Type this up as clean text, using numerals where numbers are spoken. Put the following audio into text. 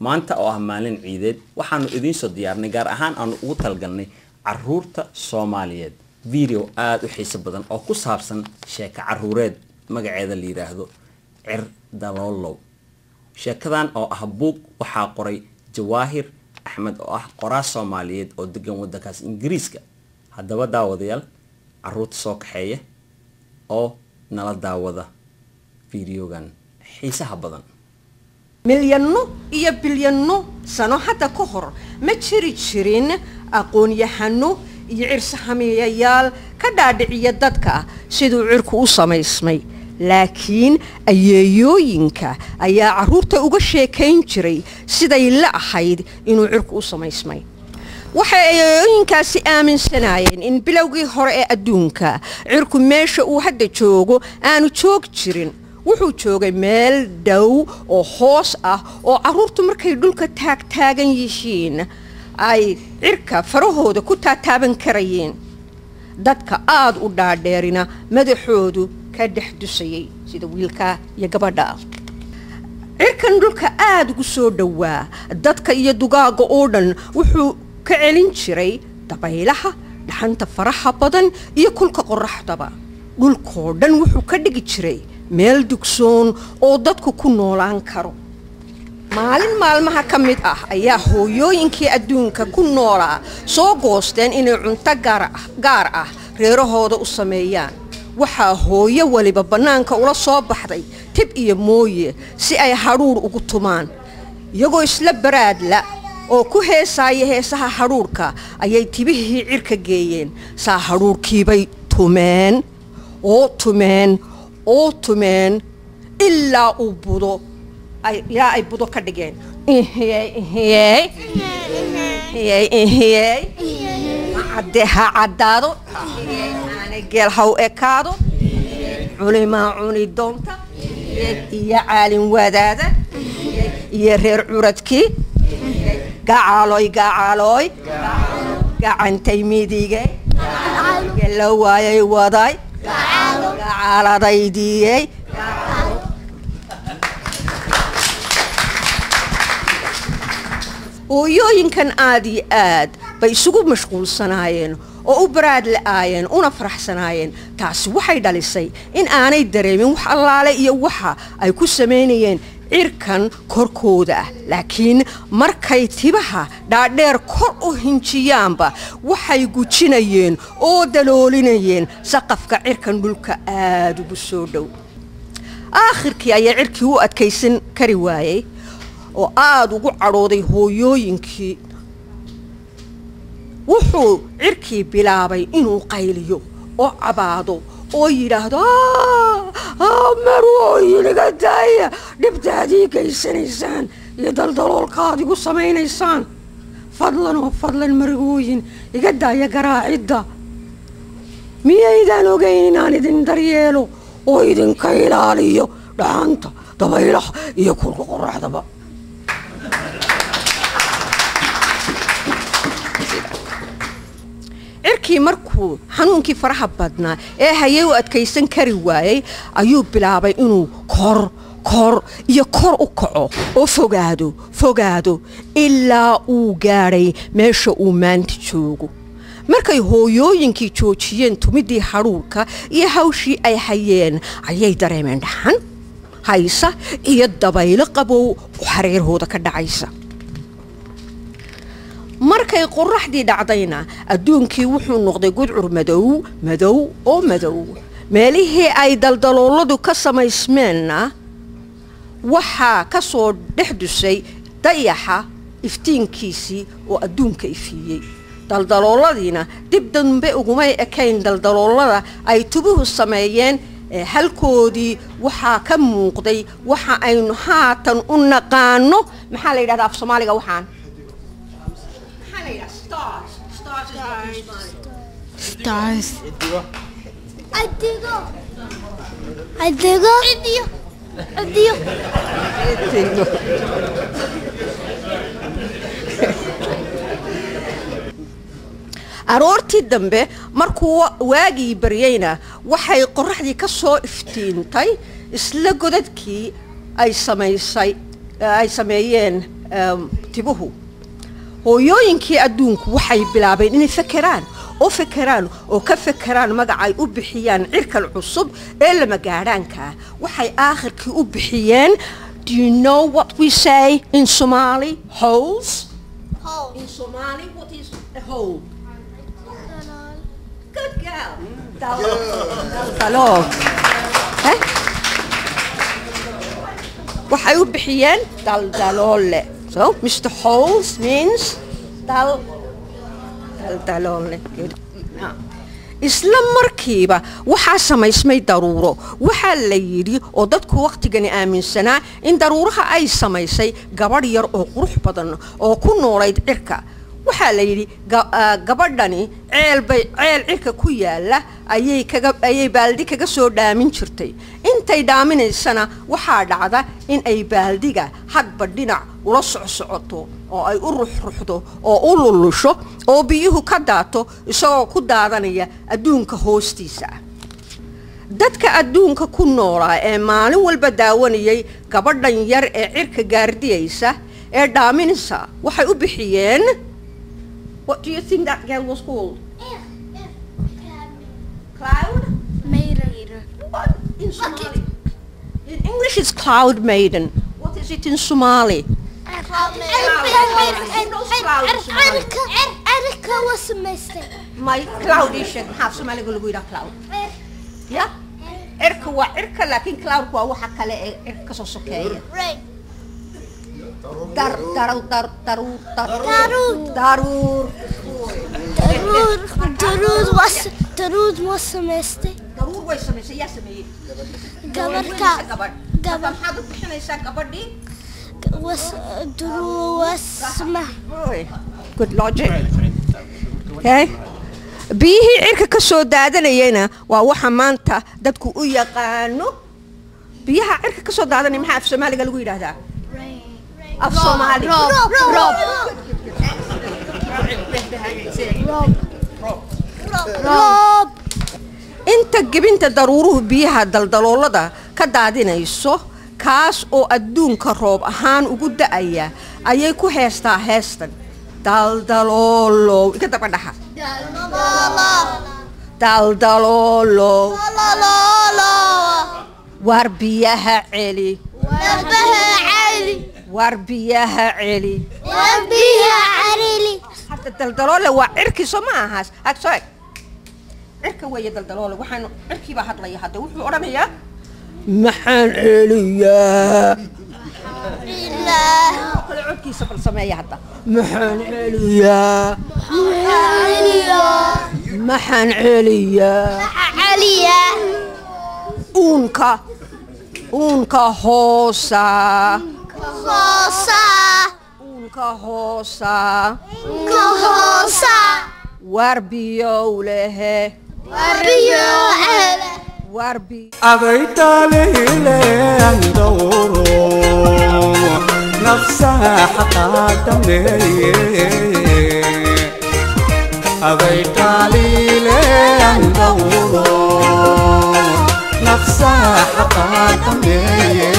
Maanta oo ah maalin ciideed, waxaanu idiin soo diyaarnay, gaar ahaan aanu ugu talgalnay caruurta Soomaaliyeed, video aada u xiiso badan oo ku saabsan sheeko caruureed magaceeda la yidhaahdo Cir Daloolow. Sheekadan oo ah buug waxaa qoray Jawaahir Axmed oo ah qoraa Soomaaliyeed oo degan wadankaas Ingiriiska. Haddaba daawadayaal, caruurta soo kaxeeya oo nala daawada videogan xiisaha badan. Milyanno iyo bilyanno sano hadda ka hor ma jiri jirin aqoon-yahano iyo cirsahamiyayaal ka dhaadhiciya dadka siduu cirku u samaysmay, laakiin ayeeyooyinka ayaa carruurta uga sheekayn jiray siday la ahayd inuu cirku u samaysmay. Waxay ayeeyooyinkaasi aaminsanaayeen in bilowgii hore ee adduunka cirku meesha uu hadda joogo aanu joog jirin. Wuxuu joogay meel dhow oo hoos ah oo carruurtu markay dhulka taagtaagan yihiin ay cirka farahooda ku taataaban karayeen, dadka aada u dhaadheerina madaxoodu ka dhex dusayay, sida wiilka iyo gabadha. Cirkan dhulka aada ugu soo dhowaa dadka iyo dugaagga oo dhan wuxuu ka celin jiray dabaylaha, dhaxanta faraha badan iyo kulka qoraxdaba. Dhulkoo dhan wuxuu ka dhigi jiray meel dugsoon oo dadku ku noolaan karo. Maalin maalmaha ka mid ah ayaa hooyooyinkii adduunka ku noolaa soo goosteen inay cunto gaar ah reerahooda u sameeyaan. Waxaa hooyo waliba bannaanka ula soo baxday tib iyo mooye si ay hadhuudh ugu tumaan. Iyagoo isla baraadla oo ku heesaaya heesaha hadhuudhka ayay tibihii cirka geeyeen. Saa hadhuudhkiibay tumeen oo tumeen oo tumeen ilaa uu budo, ilaa ay budo ka dhigeen. Ihiyey, ihiyey, ihiyey, cadde ha caddaado, aana geel ha u ekaado, culimaa cuni doonta iyo caalin wadaada iyo reer curadkii, gacaalooy gacaalooy, gacantay midigay, gala waayay waday, gacaaladaydiyey. Hooyooyinkan aada iyo aad bay isugu mashquulsanaayeen oo u baraad la-aayeen una faraxsanaayeen. Taasi waxay dhalisay in aanay dareemin wax allaale iyo waxa ay ku samaynayeen cirkan korkooda ah. Laakiin markay tibaha dhaadheer kor u hinjiyaanba, waxay gujinayeen oo daloolinayeen saqafka cirkan dhulka aada ugu soo dhow. Aakhirkii ayaa cirkii u adkaysan kari waayey oo aada ugu cadhooday hooyooyinkii. Wuxuu cirkii bilaabay inuu qayliyo oo cabaado oo yidhaahdo: "Marwooyin, iga daaya dhibtaad ii geysanaysaan iyo daldaloolkaad igu samaynaysaan. Fadlan oo fadlan, marwooyin, iga daaya garaacidda. Miyaydaan ogeyn inaan idin daryeelo oo idinka ilaaliyo dhaxanta, dabaylaha iyo kulka qoraxdaba?" Cirkii markuu xanuunkii faraha badnaa ee hayay u adkaysan kari waayey ayuu bilaabay inuu kor kor iyo kor u kaco oo fogaado fogaado ilaa uu gaadhay meesha uu maanta joogo. Markay hooyooyinkii joojiyeen tumidii hadhuurka iyo hawshii ay hayeen ayay dareemeen dhaxan haysa iyo dabaylo qabow oo xareerhooda ka dhacaysa. Markay qoraxdii dhacdayna adduunkii wuxuu noqday gudcur madow madow oo madow. Meelihii ay daldalooladu ka samaysmeenna waxaa ka soo dhex dusay dayaxa iftiinkiisii oo adduunka ifiiyey. Daldalooladiina dib dambe ugumay ekayn daldaloolada ay tubuhu sameeyeen ee halkoodii waxaa ka muuqday waxa aynu haatan u naqaano, maxaa la yidhahdaa af Soomaaliga waxaan? Maxaa la yidhahdaa? Stars. Stars is what in Somali? Stars. Adigo. Adigo. Adigo. Adigo. Aroortii dambe markuu waagii baryeyna waxay qoraxdii ka soo iftiintay isla godadkii ay samaysay, ay sameeyeen Tibuhu hooyooyinkii adduunku waxay bilaabeen inay fekeraan oo fekeraan oo ka fekeraan magaca ay u bixiyaan cirkan cusub ee lama gaadhaanka. Waxay aakhirkii u bixiyeen, do you know what we say in Somali? Holes. Hole. In Somali, what is a hole? Good girl. Daldalool. Eh? Waxay u bixiyeen daldaloole. So Mr. Holes means daldaloole. Good. Now, isla markiiba waxaa samaysmay daruuro. Waxaa la yidhi oo dadku wakhtigani aaminsanaa in daruuraha ay samaysay gabadh yar oo qurux badan oo ku noolayd cirka. Waxaa la yidhi gabadhani ceel bay ceel cirka ku yaala ayay kaga ayay baaldi kaga soo dhaamin jirtay. Intay dhaaminaysana waxaa dhacda in ay baaldiga hadba dhinac ula socsocoto oo ay u ruxruxdo oo u lulusho oo biyuhu ka daato, isagoo ku daadanaya adduunka hoostiisa ah. Dadka adduunka ku noolaa ee maalin walba daawanayay gabadhan yar ee cirka gaardiyaysa ee dhaaminaysa waxay u bixiyeen, what do you think that girl was called? Cloud Maiden. What in Somali? In English it's Cloud Maiden. What is it in Somali? Cirka waa samaystay. My cloud ishe maxaa Soomaaliga lagu yidhaha cloud? Ya, cirka waa cirka, laakiin cloudku waa waxa kale ee cirka kasoo sokeeya. Rain. Dar dar dar daruur dar. Daruur. Daruur. Daruur, daruur waa daruur waa samaystay. Daruur way samaysay. Yaa sameeyey? Gabarka. Gabadh. Gabadh. Maxaad u bixinaysaa gabadhii? Was daruur waa sama. Boy, good logic. Okay, biyihii cirka ka soo daadanayana waa waxa maanta dadku u yaqaano biyaha cirka ka soo daadanaya. Maxaa af Soomaaliga lagu yidhaahdaa af Soomaali? Roob. Roob. Roob. Inta gebinta daruuruhu biyaha daldaloolada ka daadinayso, kaas oo adduunka roob ahaan ugu da'aya, ayay ku heestaa heestan: daldaloolow, iga daba dhaxa, daldaloolow, waar biyaha celi, waar biyaha celi. Hadda daldaloole waa cirkii, soo ma ahaas? Ag soo eg, cirka weeye daldaloole. Waxaanu cirkiibaa hadlaya hadda, wuxuu odhanayaa maxaan celiyaa oo kale. Codkiisa bal sameeya hadda: maxaan celiyaa, maxaan celiyaa uunka, uunka hoosa, uunka hoosa, waar biyow lehe, waar biyo. Adaytaliileen dowro nafsaha xaqaa dhameeye, adaytaliileen dowro nafsaha xaqaa dhameeye.